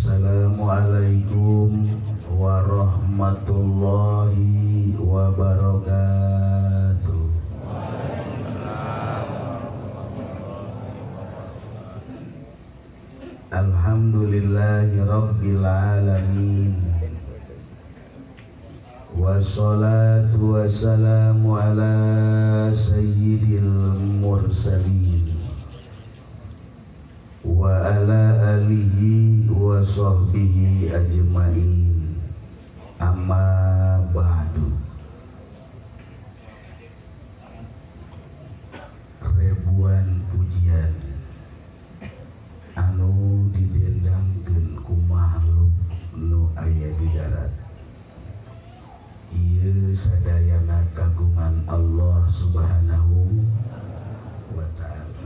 Assalamualaikum warahmatullahi wabarakatuh. Alhamdulillahi rabbil alamin. Wassalatu wassalamu ala sayyidil mursalin wa ala alihi wa sahbihi ajmain. Amma ba'du. Ribuan pujian anu didendangkeun ku makhluk nu aya di darat. Ieu sadayana kagungan Allah Subhanahu wa ta'ala.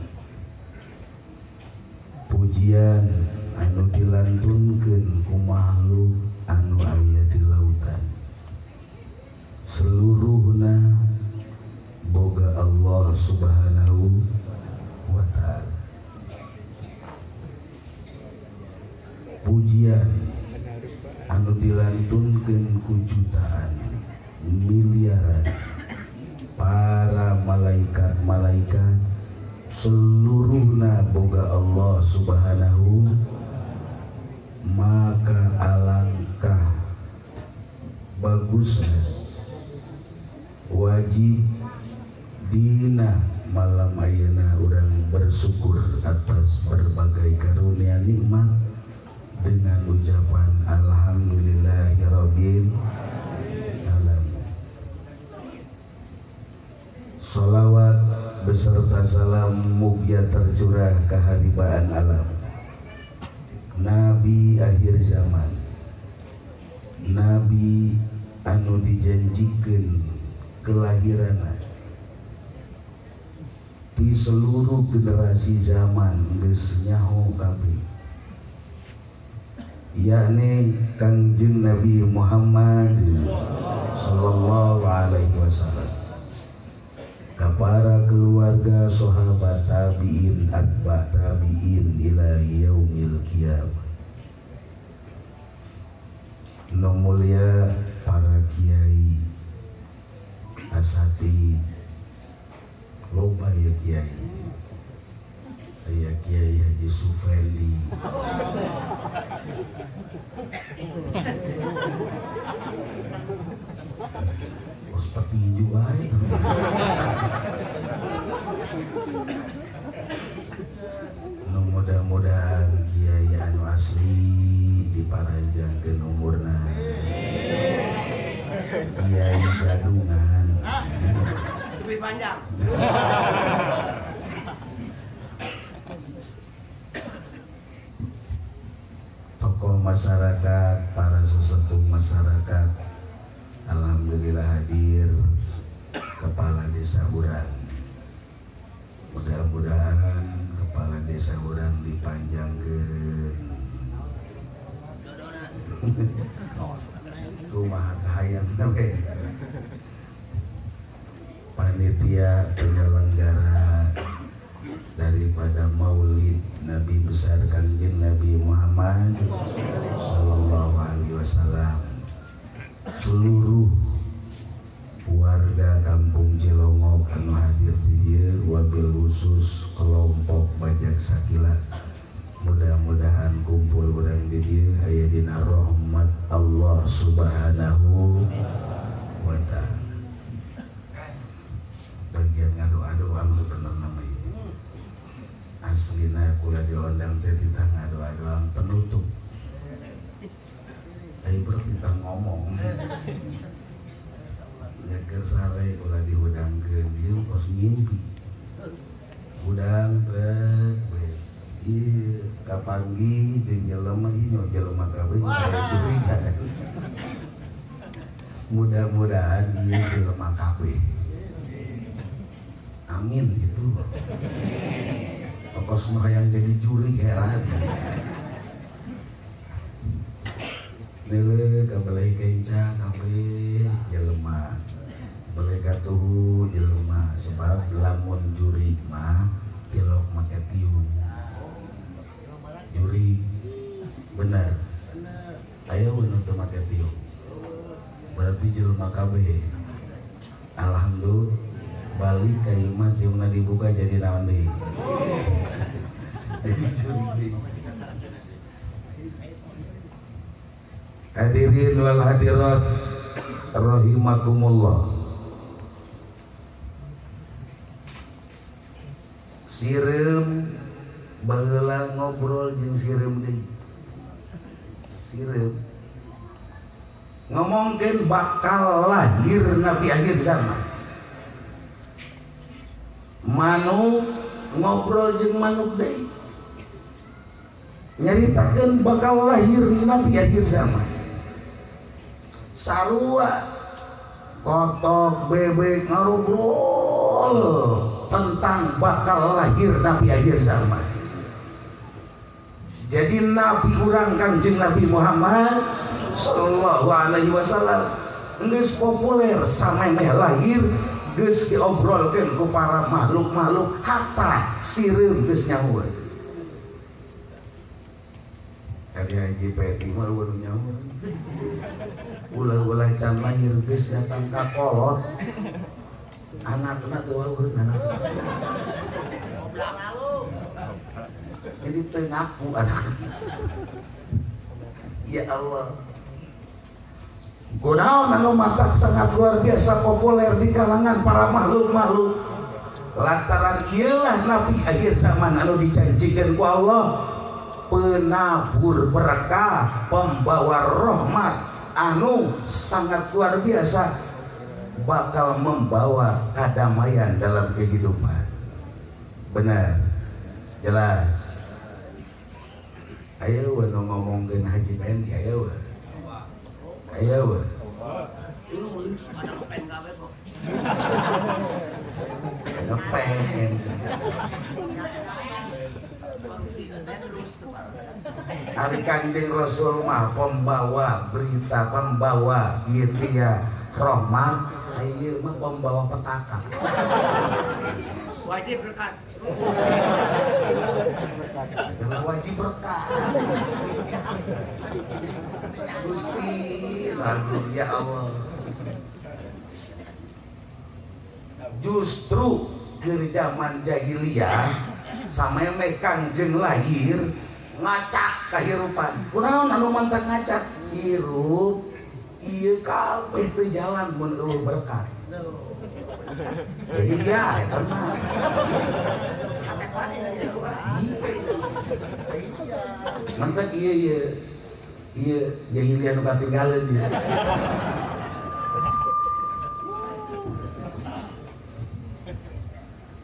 Pujian anu dilantunkeun ku makhluk anu aya di lautan, seluruhna boga Allah Subhanahu wa ta'ala. Pujian anu dilantunkeun ku jutaan miliaran para malaikat-malaikat, seluruhna boga Allah Subhanahu. Maka alangkah bagusnya wajib dina malam ayeuna urang bersyukur atas berbagai karunia nikmat dengan ucapan alhamdulillahirabbil alamin. Salawat beserta salam mugia tercurah keharibaan alam Nabi akhir zaman, Nabi anu dijanjikan kelahiranna di seluruh generasi zaman geus nyaho kabeh, yakni Kangjeng Nabi Muhammad sallallahu alaihi wasallam, para keluarga sahabat tabi'in atba tabi'in ila yaumil qiyamah. Nu mulia para kiai, asatid, loba ya kiai. Saya Kiai Haji Sufendi, bos petinju aja. Nu mudah-mudahan kiai anu asli diparanjangkeun umurna, kiai gadungan lebih panjang. Tokoh masyarakat, para sesepuh masyarakat, alhamdulillah hadir kepala desa urang. Mudah-mudahan kepala desa urang dipanjangkeun. Kumaha hayang we. Panitia penyelenggara daripada Maulid Nabi besar Kangjeng Nabi Muhammad sallallahu alaihi wasallam, seluruh warga kampung Cilongok anu hadir di dieu, wabil khusus kelompok Bajak Sakila, mudah-mudahan kumpul urang di dieu aya dina rahmat Allah Subhanahu wa ta'ala. Bagian ngado-adoan sebenarnya mah ieu aslina kula diondang teh ditah ngado-adoan penutup. Ayo berpita ngomong. Nyeker sare kula dihudangkeun ieu kos ngimpi. Hudang teh we. Ieu kapanggih jeung jelema ieu jelema kabeh aya curiga. Mudah-mudahan ieu jelema kabeh. Amin gitu. Kos mah yang jadi juri heran. Nele kabelai kenca kabeh jelema. Belai katuhu jelema sebab lamun juri mah tilok make tiung. Juri bener. Berarti jelema kabeh. Alhamdulillah balik ka imah tiungna dibuka jadi naon deui. Jadi jurig deui. Hadirin wal hadirat rahimakumullah. Sireum baheula ngobrol jeung sireum deui. Sireum ngomongkeun bakal lahir Nabi akhir zaman. Manuk ngobrol jeung manuk deui. Nyaritakeun bakal lahir Nabi akhir zaman. Sarua kotok bebek ngarobrol tentang bakal lahir Nabi akhir zaman. Jadi Nabi urang Kangjeng Nabi Muhammad sallallahu alaihi wasallam geus populer samemeh lahir geus diobrolkeun ku para makhluk-makhluk hatta sireum geus nyaho. Kali Haji Pedi mah eueuh nyaho. Ulah-ulah can lahir geus datang ka kolot. Anakna teu eueuh anak. Jadi teu ngaku anak. Ya Allah. Kunaon anu matak sangat luar biasa populer di kalangan para makhluk-makhluk. Lantaran ieulah Nabi akhir zaman anu dijanjikeun ku Allah, penabur berkah, pembawa rahmat anu sangat luar biasa bakal membawa kedamaian dalam kehidupan. Benar, jelas. Ayo we nu ngomongkeun Haji Pendi, ayo we. Ayo we. Ngepen. Ari Kanjeng Rasul mah pembawa berita, pembawa gitu ya rahmat, ieu mah pembawa petaka. Wajib berkat. Wajib berkat. Gusti, lagu ya Allah. Justru keur zaman jahiliyah samemeh Kangjeng lahir ngacak kahirupan. Kunaon anu mantak ngacak? Hirup ieu kabeh teu jalan mun eueuh berkat. Iya, eta mah. Mantak ieu ieu. Ieu jahiliyah nu katinggaleun ieu.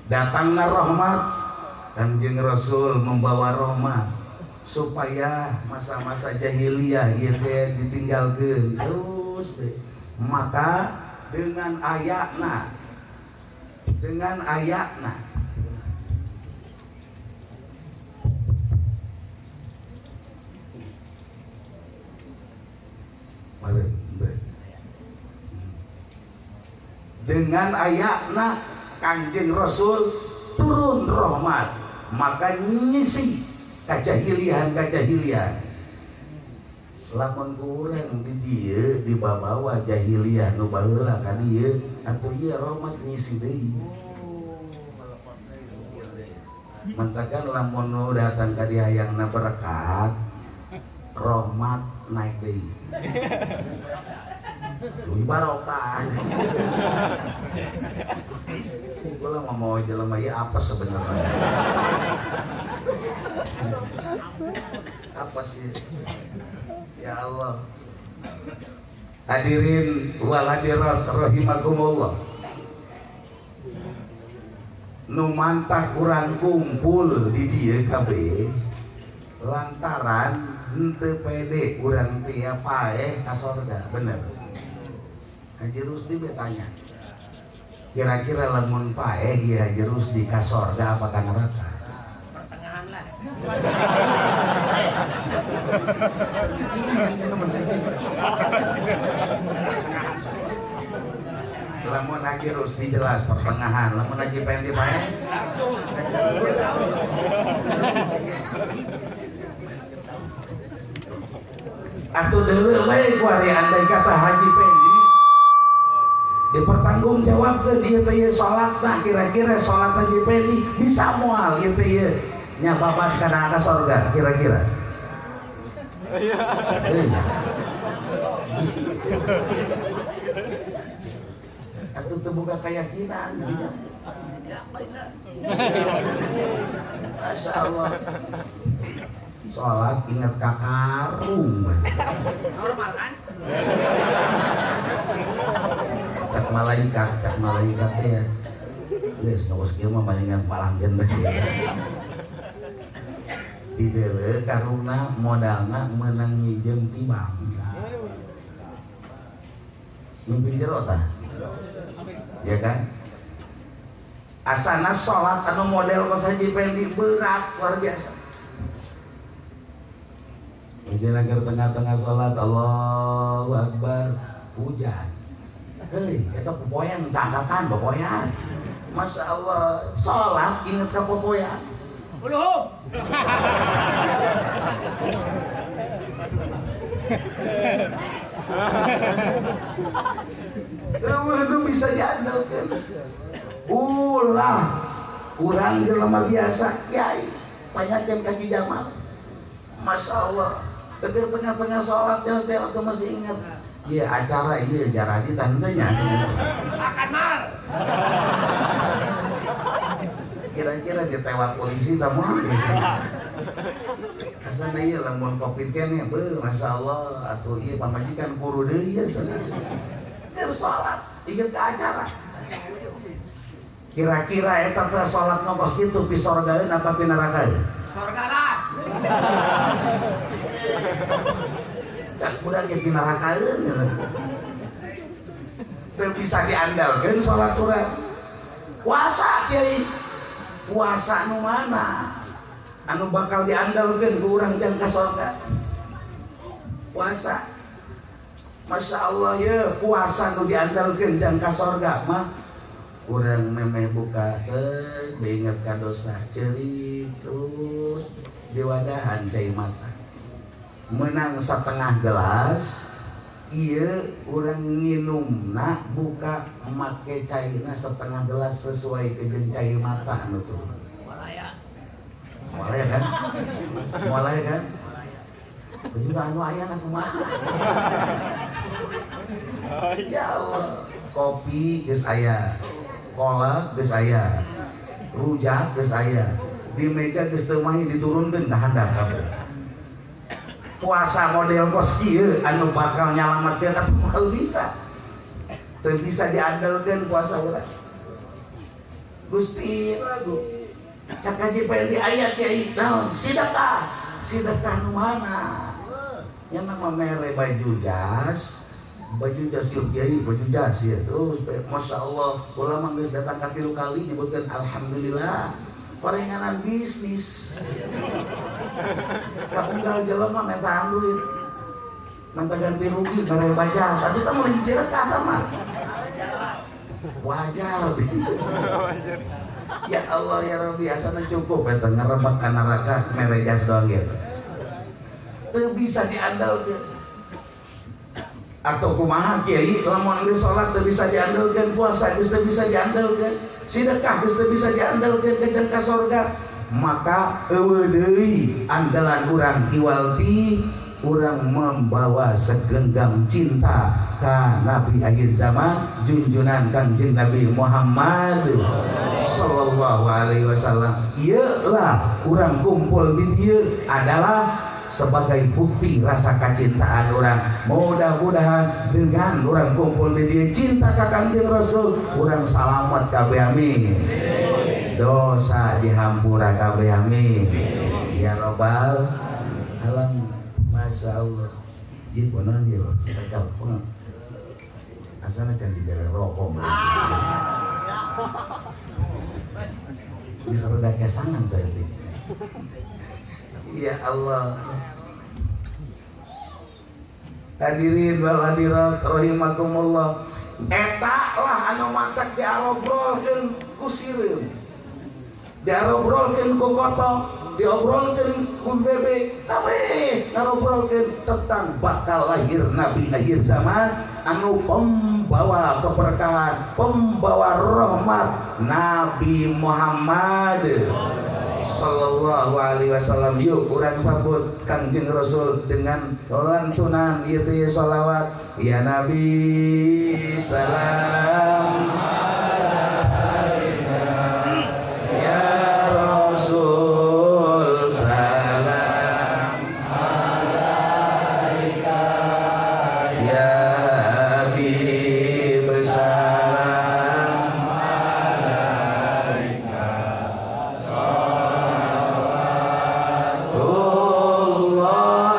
Datangna rahmat, Kanjeng Rasul membawa rahmat supaya masa-masa jahiliyah ieu teh ditinggalkeun terus teh. Maka dengan ayatna dengan ayatna Kanjeng Rasul turun rahmat, maka nyisi kajahilian. Lamun kurang di dieu dibabawa jahiliyah nu baheula ka dieu atuh ieu rahmat ngisi deui. Mantakan lamun nu datang ka dieu hayangna berkat, rahmat naik deui. Leuwih barokah. Kula mau jelema ieu apa sebenarnya? Apa sih? Ya Allah. Hadirin wal hadirat rahimakumullah. Nu mantah kurang kumpul di dieu kabeh lantaran henteu pede urang teh paeh ka sorga, bener. Haji Rusdi be tanya. Kira-kira lamun paeh ieu Haji Rusdi ka sorga apa ka neraka? Pertengahan lah. Lamun Haji Rusdi jelas pertengahan, lamun Haji Pendi paeh langsung. Atuh deuleu we ku ari andai kata Haji Pendi Dipertanggungjawabkeun ieu teh ieu salatna kira-kira salat Haji Pendi bisa moal ieu teh ieu nyababan kana ka sorga kira-kira. Atuh teu boga keyakinan. Masya Allah. Sholat ingat ka karung. Normal kan? Cak malaikat ya. Geus nu geus kieu mah mendingan palangkeun bae. Dideuleu karungna modalna meunang nginjem ti bank. Mimpi jero tah? Ya kan? Asana sholat anu model kos Haji Pendi berat luar biasa. Hujan agar tengah-tengah sholat Allahu Akbar hujan. Hei, eta popoyan cangkatan popoyan. Masya Allah, sholat inget ka popoyan. Uluhum. Itu bisa diandalkan. Ulah kurang jelema biasa kiai tanyakeun ka Ki Jamal. Masya Allah, tapi tengah-tengah sholat teh waktu masih ingat. Iya acara iya jaradi tandanya. Akan mal. Kira-kira ditewak polisi tak mau. Asana ieu lamun covid keneh beuh Masya Allah atuh ieu pamajikan kuru deui ieu cenah. Keur sholat inget ke acara. Kira-kira eta teh salat nu kos kitu pi sorgaeun apa pi nerakaeun? Sorga lah. Cak budak ge pi nerakaeun. Teu bisa diandalkeun salat urang. Puasa kiai. Puasa nu mana? Anu bakal diandalkeun ku urang jang ka sorga. Puasa. Masya Allah ye puasa nu diandalkeun jang ka sorga mah urang memeh buka teh inget ka dosa ceurik terus diwadahan cai mata menang setengah gelas ieu urang nginumna buka make caina setengah gelas sesuai jeung cai mata anu tuh malaya malaya kan malaya kan baju anu aya na kumaha. Ya Allah, kopi geus aya, kolak geus aya, rujak geus aya, di meja geus teu mahi diturunkeun ka handap kabeh. Puasa model kos kieu anu bakal nyalametkeun atuh moal bisa. Teu bisa diandalkeun puasa urang. Gusti lagu cak Haji Pendi aya kiai naon sedekah. Sedekah nu mana? Nya nama mere baju jas ieu kiai baju jas ya terus Masya Allah ulama geus datang ka 3 kali nyebutkeun alhamdulillah korenganan bisnis kaunggal jelema minta duit minta ganti rugi mere bajas atuh teh meuli sedekah tah mah wajar. Ya Allah ya Rabbi asana cukup eta ngerebak ka neraka mere jas doang gitu teu bisa diandalkeun. Atau kumaha kiai lamun geus salat teu bisa diandalkeun, puasa geus teu bisa diandalkeun, sedekah geus teu bisa diandalkeun ke ka sorga, maka eueuh deui andalan urang iwalti urang membawa segenggam cinta ka Nabi akhir zaman junjunan Kangjeng Nabi Muhammad sallallahu alaihi wasallam. Ieu lah urang kumpul di dieu adalah sebagai bukti rasa kecintaan orang. Mudah-mudahan dengan orang kumpul di dia cinta ka Kangjeng Rasul, orang salamat kabeh amin. Dosa dihampura kabeh amin. Ya robbal alamin. Masya Allah. Ieu bener ieu. Telepon. Asana can dibere rokok. Bisa reda kesangan saya teh. Ya Allah. Hadirin wal hadirat rahimakumullah. Eta lah anu matak diarobrolkeun ku sireum. Diarobrolkeun ku kotok. Diobrolkeun ku bebe kabeh ngarobrolkeun tentang bakal lahir nabi akhir zaman anu pembawa keberkahan, pembawa rahmat Nabi Muhammad sallallahu alaihi wasallam. Yuk urang sambut Kangjeng Rasul dengan lantunan ieu teh sholawat ya Nabi salam alaika ya Rasul salam alaika ya Habib salam alaika Allah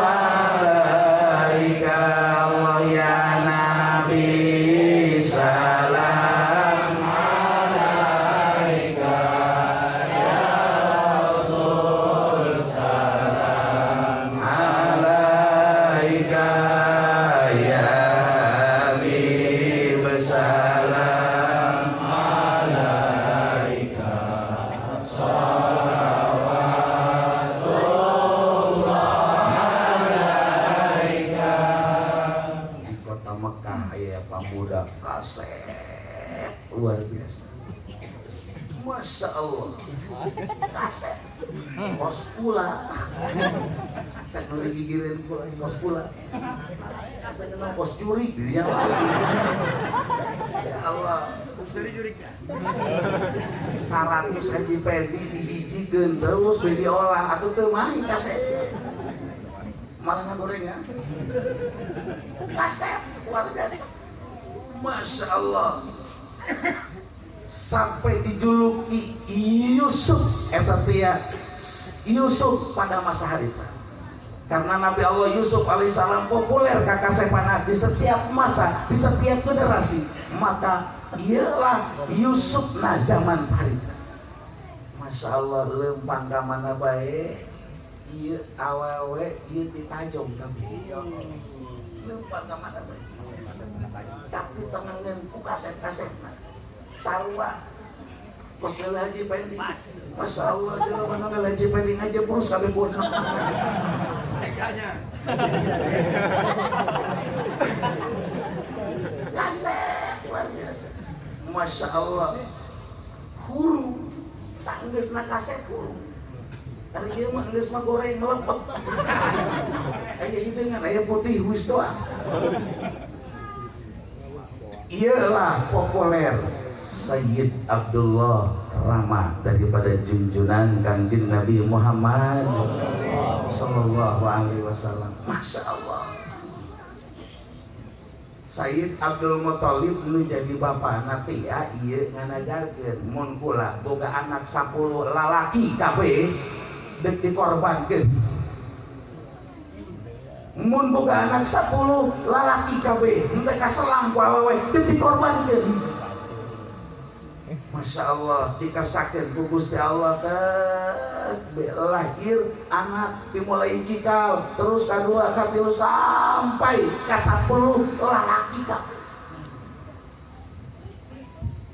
alaika Allah ya Nabi salam alaika ya Rasul salam alaika ya Habib salam alaika di kota Mekah aya pamuda kasep luar biasa. Masya Allah kasep kos pula teknologi gigireun pula kos pula kos kos jurik dirinya. Ya Allah 100 haji pendi dihijikeun terus we diolah atuh teu mahi kasep malah ngagorengan kasep luar biasa. Masya Allah sampai dijuluki Yusuf eta teh Yusuf pada masa harita karena Nabi Allah Yusuf alaihissalam populer kakasepana di setiap masa di setiap generasi, maka ialah Yusuf na zaman harita. Masya Allah lempang ka mana bae ieu awewe ieu ditajong kabeh lempang ka mana bae tapi tengengeun ku kasep-kasepna sarua kos bela haji pendi. Masya Allah jelema nu bela haji pendi ngajebrus kabeh pun teganya kasep luar biasa. Masya Allah huru sanggeusna kasep huru tadi ieu mah geus mah goreng melepet aya hideungan aya putih wis doang. Iyalah populer Sayyid Abdullah Rama daripada junjunan Kangjeng Nabi Muhammad sallallahu alaihi wasallam. Masya Allah Sayyid Abdul Muthalib nu jadi bapak nanti ya ieu nganajarkeun mun kula boga anak 10 lalaki kabeh deuk dikorbankeun. Mun boga anak 10 lalaki kabeh henteu kaselang ku awewe deuk dikorbankeun. Masya Allah dikesakeun ku Gusti Allah teh lahir anak dimulai cikal terus kadua katilu sampai ka 10 lalaki kabeh.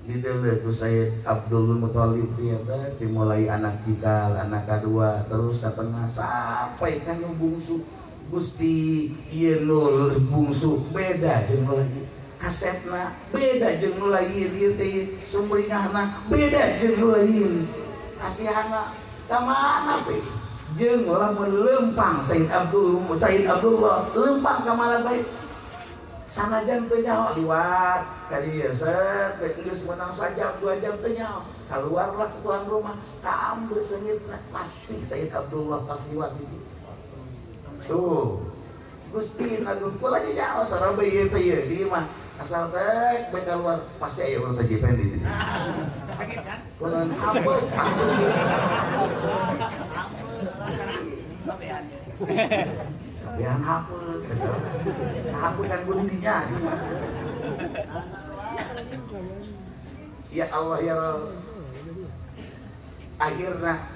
Dideuleu ku Sayyid Abdul Muthalib teh dimulai anak cikal anak kadua terus ka tengah sampai ka nu bungsu. Gusti ieu nu bungsu beda jeung nu lain kasepna beda jeung nu lain ieu teh sumringahna beda jeung nu lain kasihanna ka mana be jeung lamun leumpang Sayyid Abdullah leumpang ka mana bae sanajan teu nyaho liwat ka dieu set geus meunang sajam 2 jam teu nyaho kaluarlah tuan rumah kaambeul seungitna pasti Sayyid Abdullah pas liwat di tuh Gusti nagung kula nyaho sareng ieu teh ieu di imah asal teh bae keluar pasti aya urang teh jipen di dieu. Sakit kan? Kunaon hampeu kabehan hampeu segala. Hampeu kan kudu dinya. Ya Allah ya Rabb. Akhirna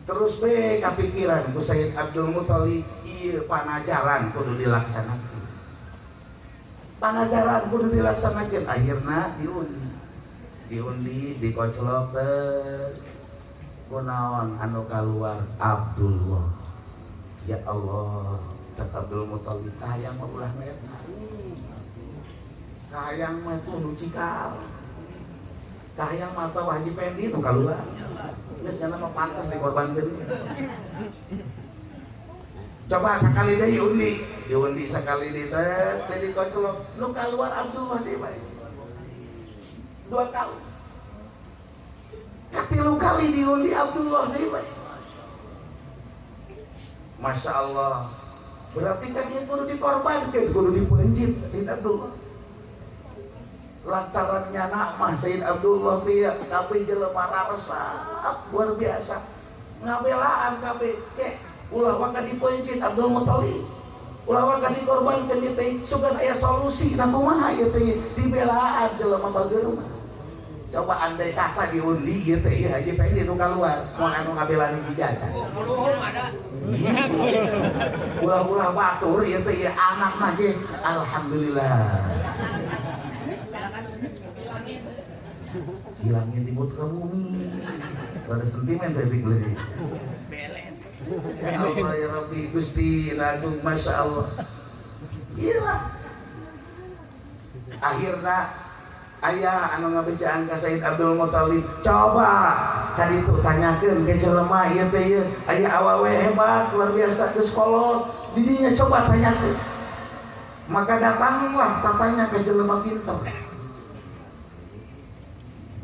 terus be kapikiran ku Sayyid Abdul Muthalib ieu panajaran kudu dilaksanakeun. Panajaran kudu dilaksanakeun akhirna diundi. Diundi dikoclok teh. Kunaon anu kaluar Abdullah. Ya Allah, cek Abdul Muthalib kahayang mah ulah eta. Kahayang mah tuh nu cikal. Kahayang mah tah Haji Pendi nu kaluar. Geus nya mah pantas dikorbankeun. Coba sakali deui undi, diundi sakali deui teh teh dikocolok nu kaluar Abdullah deui bae. Dua kali. Katilu kali diundi Abdullah deui bae. Masya Allah. Berarti kan dia kudu dikorbankan, kudu dipencit Sayyid Abdullah. Lantaran nyana mah Sayyid Abdullah dia kabeh jelema resep luar biasa. Ngabelaan kabeh ke ulah waka dipencit Abdul Muthalib. Ulah waka dikorbankan ieu teh sugan aya solusi na kumaha ieu teh dibelaan jelema bageur mah. Coba andai kata diundi ieu teh ieu Haji Pendi nu kaluar, moal anu ngabelaan hiji acan. Uluhum ada. Ulah-ulah batur ieu teh ieu anak mah ge alhamdulillah. Hilangin di muka bumi. Pada sentimen saya pikir. Belen. Ya Allah ya Rabbi Gusti Agung Masya Allah. Gila. Akhirnya ayah anu ngabejaan ka Sayyid Abdul Muthalib, coba tadi itu tanyakeun ke jelema ieu teh ieu aya awewe hebat luar biasa geus kolot didinya coba tanyakeun. Maka datanglah tatanya ke jelema pinter.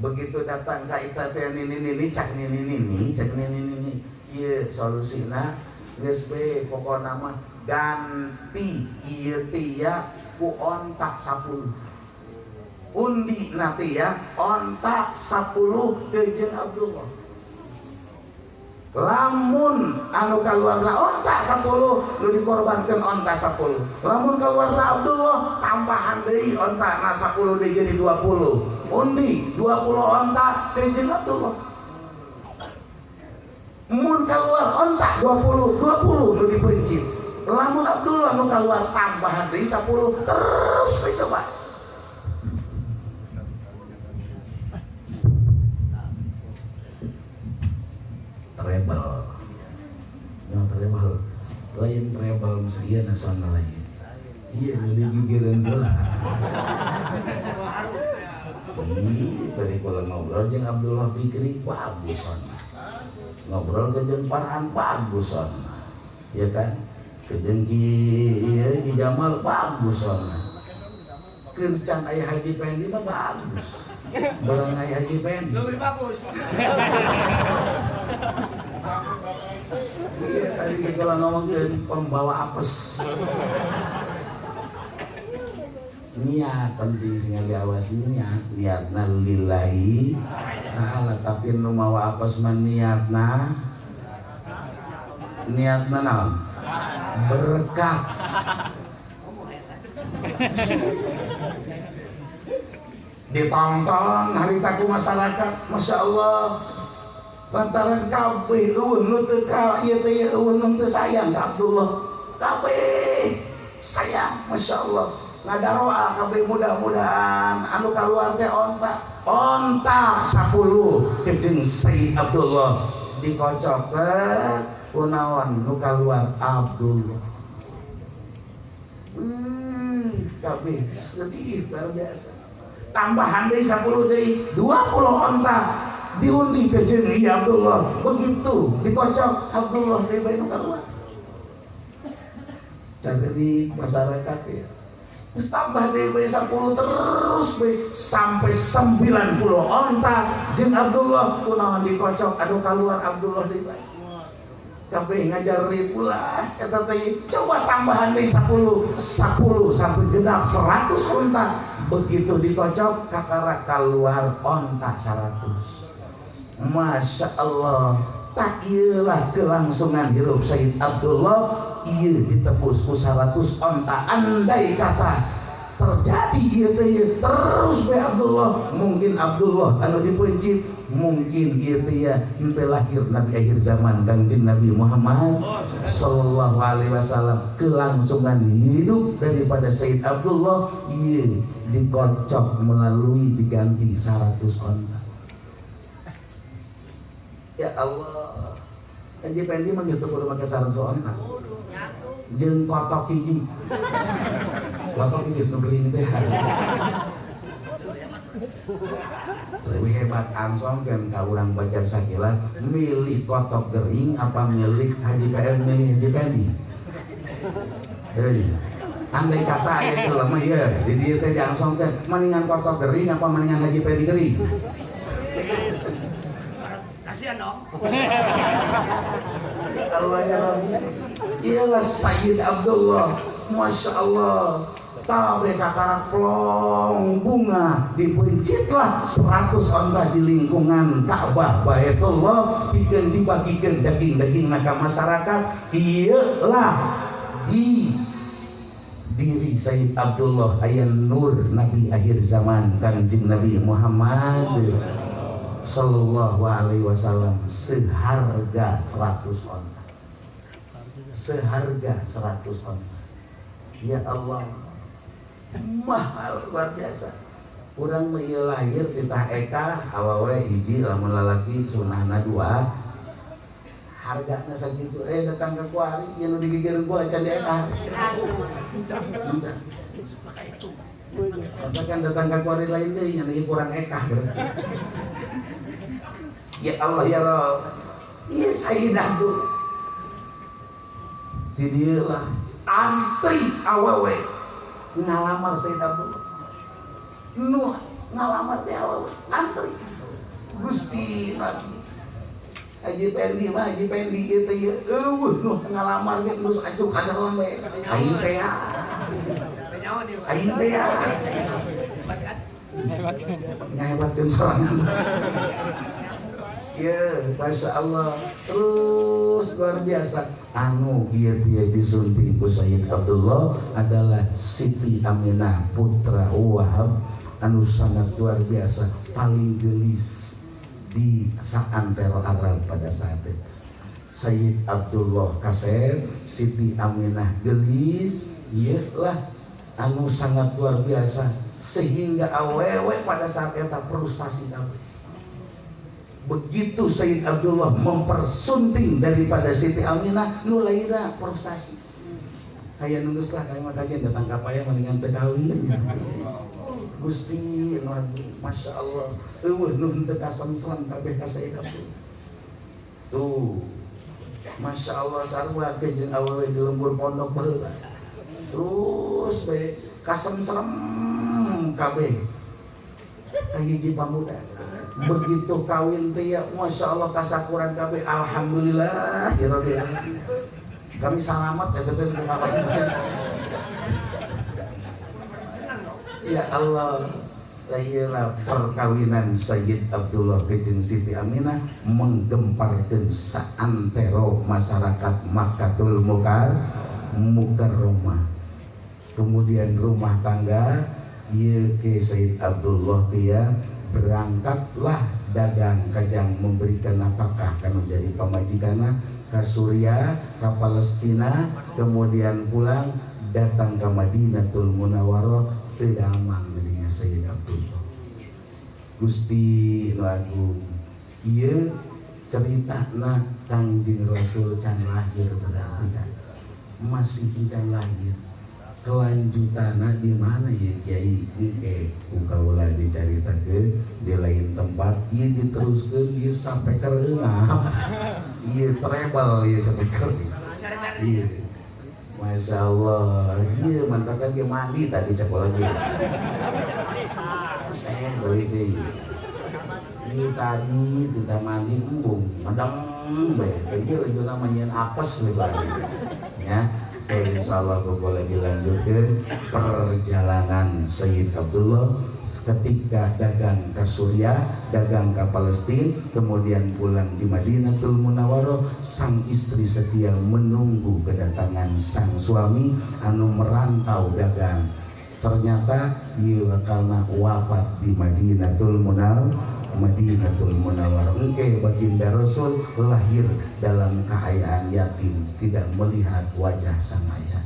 Begitu datang ka eta teh nini nini cak nini nini cak nini nini ieu solusina geus we pokona mah ganti ieu teh ya ku onta 10. Undi nanti ya onta 10 jeung Abdullah. Lamun anu kaluarna onta 10 nu dikorbankeun onta 10. Lamun kaluarna Abdullah tambahan deui onta na 10 deui jadi 20. Undi 20 onta jeung Abdullah. Mun kaluar onta 20, 20 nu dipencit. Lamun Abdullah nu kaluar tambahan deui 10 terus we coba. Rebel, yang rebel, lain rebel iya nasional lain, iya nu digigireun heula. Ih, tadi kalau ngobrol jeung Abdullah Fikri bagus sona, ngobrol ke jeung Farhan bagus sona, ya kan? Ke jeung Ki Jamal bagus sona. Kercan aya Haji Pendi mah bagus. Barang aya Haji Pendi lebih bagus. Iya, tadi kalau ngomongin pembawa apes. Niat penting sing diawas niat, niatna lillahi ta'ala, tapi nu mawa apes mah niatna niatna naon? Berkah. Ditonton harita ku masyarakat, Masya Allah. Lantaran kabeh eueun nu teu ka ieu teh eueun nu teu sayang ka Abdullah. Kabeh sayang, Masya Allah. Ngadaroa kabeh mudah-mudahan anu kaluar teh onta. Onta 10 jeung Sayyid Abdullah dikocokkeun kunaon nu kaluar Abdullah. Kabeh sedih luar biasa. Tambahan deui 10 deui 20 onta diundi ke jeung ieu Abdullah. Begitu dikocok Abdullah deui bae nu kaluar. Cari masyarakat ya. Terus tambah deui bae 10 terus bae sampai 90 onta jeung Abdullah kunaon dikocok anu kaluar Abdullah deui bae. Kabeh ngajari pula eta teh coba tambahan deui 10 10 sampai genap 100 onta. Begitu dikocok kakara keluar onta 100. Masya Allah, tak iyalah kelangsungan hidup Sayyid Abdullah ieu ditebus ku 100 onta. Andai kata terjadi ieu teh terus be Abdullah, mungkin Abdullah anu dipencit, mungkin ieu teh henteu lahir Nabi akhir zaman Kangjeng Nabi Muhammad sallallahu alaihi wasallam. Kelangsungan hidup daripada Sayyid Abdullah ieu dikocok melalui diganti 100 onta. Ya Allah. Haji Pendi mah geus teu kudu make sarung onta. Jeung kotok hiji. Kotok geus nu gering teh. Lebih hebat angsongkeun ka urang Bajak Sakila milih kotok gering apa milih Haji PM milih Haji Pendi. Heuy. Andai kata aya jelema ieu di dieu teh diangsongkeun maningan kotok gering apa maningan Haji Pendi gering? Kasihan dong. Allah ya Rabbi. Iyalah Sayyid Abdullah, Masya Allah. Tabe kakarak plong bunga dipencitlah 100 onta di lingkungan Ka'bah Baitullah pikeun dibagikeun daging-daging ka masyarakat. Iyalah di diri Sayyid Abdullah aya nur Nabi akhir zaman Kanjeng Nabi Muhammad sallallahu alaihi wasallam seharga 100 onta. Seharga 100 onta. Ya Allah, mahal luar biasa. Urang mah ieu lahir titah eka awewe hiji lamun lalaki sunahna dua. Hargana sakitu datang ka kuari ieu nu digigireun ku acan di eka. Kan datang ka kuari lain deui nya ieu kurang ekah berarti. Ya Allah ya Rabb. Ieu Sayyid Abdul. Di dieu lah antri awewe ngalamar Sayyid Abdullah. Nu ngalamar teh awewe antri. Gusti Nabi. Haji Pendi mah Haji Pendi ieu teh ieu eueuh nu ngalamar ge geus acuk kadalam we. Aing teh ya. Aing teh ya. Nyahebatkeun sorangan. Ya, Masya Allah. Terus luar biasa. Anu ieu bieu disunting ku Sayyid Abdullah adalah Siti Aminah putra Wahab anu sangat luar biasa paling gelis di saantero Arab pada saat itu. Sayyid Abdullah kasep, Siti Aminah gelis, ieu lah anu sangat luar biasa sehingga awewe pada saat eta frustasi kabeh. Begitu Sayyid Abdullah mempersunting daripada Siti Aminah, nu lainna frustasi. Aya nu geus lah kaya mah kajian datang ka paya mendingan teu kawin. Gusti nu Masya Allah, eueuh nu henteu kasemsem kabeh ka Sayyid Abdullah. Tuh. Masya Allah sarua ke jeung awewe di lembur pondok baheula. Terus bae kasemsem kabeh. Ka hiji pamuda. Begitu kawin teh ya Masya Allah kasakuran kabeh alhamdulillah ya rabbil alamin. Kami salamat ya teh teu kapan. Ya Allah, lahilah perkawinan Sayyid Abdullah jeung Siti Aminah menggemparkeun saantero masyarakat Makkatul Mukarramah. Kemudian rumah tangga ieu ke Sayyid Abdullah teh ya berangkatlah dagang kajang memberikan nafkah kan menjadi pamajikanna ke Suriah, ke Palestina, kemudian pulang datang ke Madinatul Munawwarah teu damang dirinya Sayyid Abdullah. Gusti nu agung, ieu ceritana Kangjeng Rasul can lahir berarti kan masih can lahir. Kelanjutana di mana ya Kiai? Engke ku kaula dicaritakeun di lain tempat ieu diteruskeun ieu sampai kereungap. Ieu treble ieu sampai kereungap. Ieu. Masya Allah, ieu mantakan ge mandi tadi cek lagi. Saya beli deui. Ieu tadi tidak mandi embung, madem bae. Ieu lagi namanya apes we bae. Ya. Insya Allah boleh dilanjutkan perjalanan Sayyid Abdullah ketika dagang ke Suriah, dagang ke Palestina, kemudian pulang di Madinatul Munawwarah. Sang istri setia menunggu kedatangan sang suami anu merantau dagang. Ternyata ieu bakalna wafat di Madinatul Munawwarah. Madinatul Munawwarah. Engke baginda Rasul lahir dalam keadaan yatim, tidak melihat wajah sang ayah.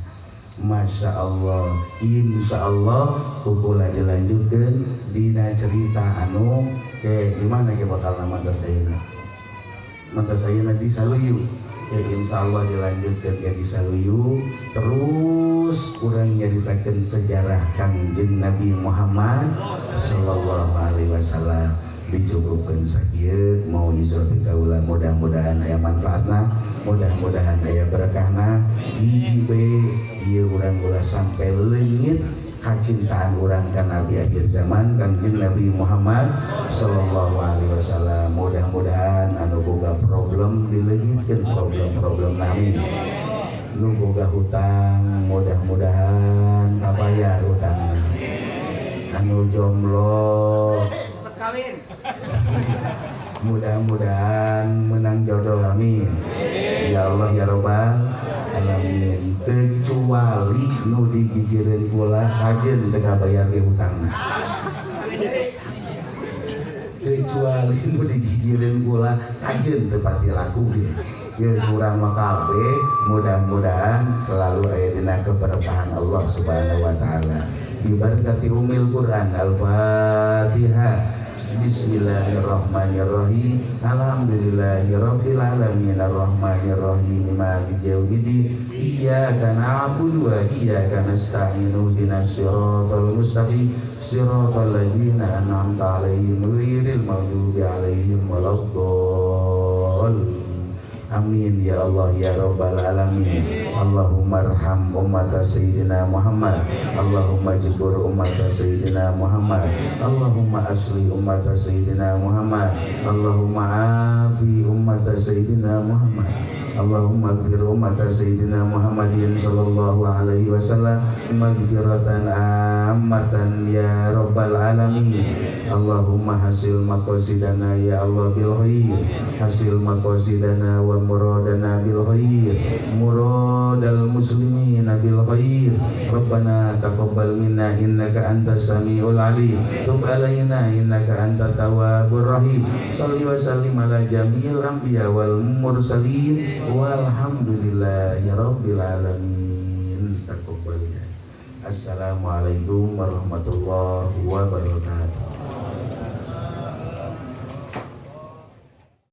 Masya Allah, insya Allah kukula dilanjutkan dina cerita anu ke gimana ke bakal nama atas ayeuna. Mata saya nanti saluyu. Ya insyaallah dilanjutkan ke di saluyu terus urang nyaritakeun sejarah Kangjeng Nabi Muhammad sallallahu alaihi wasallam. Dicukupkeun sakieu mau izot kaula, mudah-mudahan aya manfaatna, mudah-mudahan aya berkahna. Hiji we ieu urang ulah sampai leungit kacintaan urang ka Nabi akhir zaman Kangjeng Nabi Muhammad sallallahu alaihi wasallam. Mudah-mudahan anu boga problem dileungitkeun problem-problem amin. Nu boga hutang mudah-mudahan kabayar hutangna. Anu jomblo kawin mudah-mudahan menang jodoh amin. Ya Allah ya Robbal alamin. Kecuali nu digigireun kula kajen teu kabayar ge hutangna. Kecuali nu digigireun kula kajen teu pati laku ge. Geus urang mah kabeh mudah-mudahan selalu aya dina keberkahan Allah Subhanahu wa taala. Bibarakati umil Quran. Al-Fatihah. Bismillahirrahmanirrahim. Alhamdulillahirabbil alamin arrahmanirrahim maliki yaumiddin. Iyyaka na'budu wa iyyaka nasta'in ihdinas siratal mustaqim siratal ladzina an'amta 'alaihim ghairil maghdubi 'alaihim waladdallin. Amin ya Allah ya Rabbal alamin. Allahumma arham umat Sayyidina Muhammad. Allahumma jibur umat Sayyidina Muhammad. Allahumma asli umat Sayyidina Muhammad. Allahumma afi umat Sayyidina Muhammad. Allahumma gfir umat Sayyidina Muhammadin sallallahu alaihi wasallam maghfiratan ammatan ya Rabbal alamin. Allahumma hasil maqasidana ya Allah bil khair. Hasil maqasidana wa muradana bil khair. Muradal muslimina bil khair. Rabbana taqabbal minna innaka antas samiul alim. Tub alaina innaka antat tawwabur rahim. Shalli wa sallim ala jami'il anbiya wal mursalin. Walhamdulillahi rabbil alamin. Taqabbal. Assalamualaikum warahmatullahi wabarakatuh.